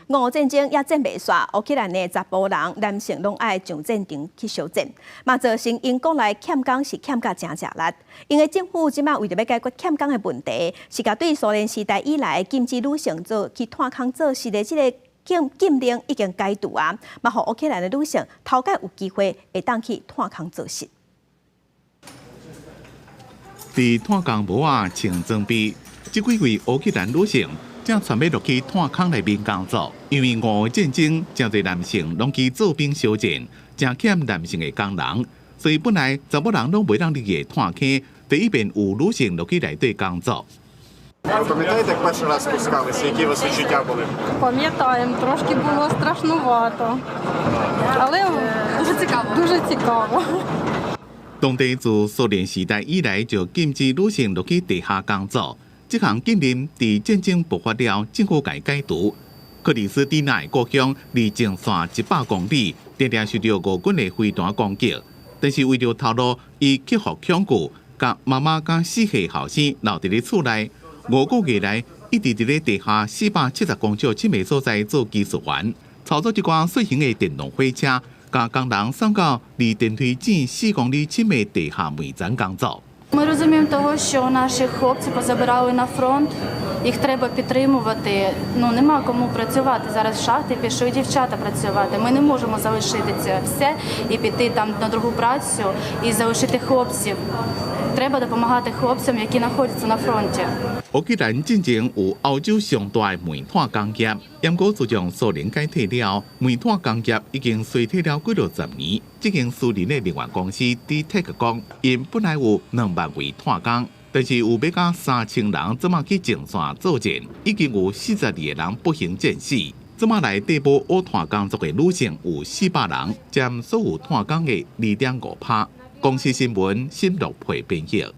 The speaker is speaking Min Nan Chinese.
俄烏戰爭猶戰袂煞，烏克蘭的查埔人男性攏愛上戰場去相戰，嘛造成𪜶國內欠工是欠甲誠食力。𪜶的政府這馬為著欲解決欠工的問題，是共對蘇聯時代以來禁止女性做去炭礦做事的這个禁令已經解除啊，嘛予烏克蘭的女性頭擺有機會會當去炭礦做事。佇炭工帽仔穿裝備，這幾位烏克蘭女性正準備落去炭礦內面工作，因為俄烏戰爭，誠濟男性攏去做兵相戰，誠欠男性的工人，所以本來查某人攏袂當入去炭坑，第一遍有女性落去內底工作。 Пам'ятаєте, як перший раз спускалися, які у вас відчуття були? Пам'ятаємо, трошки було страшнувато. Але дуже цікаво. Дуже цікаво. 當地自蘇聯時代以來就禁止女性落去地下工作，這項禁令佇戰爭爆發了，政府共解除。克里斯蒂娜的故鄉離前線100公里，定定受著俄軍的飛彈攻擊。但是為著頭路，伊克服恐懼，共媽媽佮4歲後生留佇咧厝內。5個月來，一直佇咧地下470公尺深的所在做技術員，操作這寡細型的電動火車，共工人送到離電梯井4公里深的地下煤層工作。 Ми розуміємо того, що наших хлопців позабирали на фронт, їх треба підтримувати. Ну нема кому працювати. Зараз в шахти пішли дівчата працювати. Ми не можемо залишити це все і піти там на другу працю і залишити хлопців. Треба допомагати хлопцям, які знаходяться на фронті. 烏克蘭進前有歐洲上大的煤炭工業，毋過自從蘇聯解體了，煤炭工業已經衰退了幾落十年。這間私人的能源公司 DTEK 講，𪜶本來有2萬位炭工，但是有欲到3000人這馬去前線作戰，已經有42個人不幸戰死。這馬來底部挖炭工作的女性有400人，佔所有炭工的2.5趴。公視新聞，新樂佩編譯。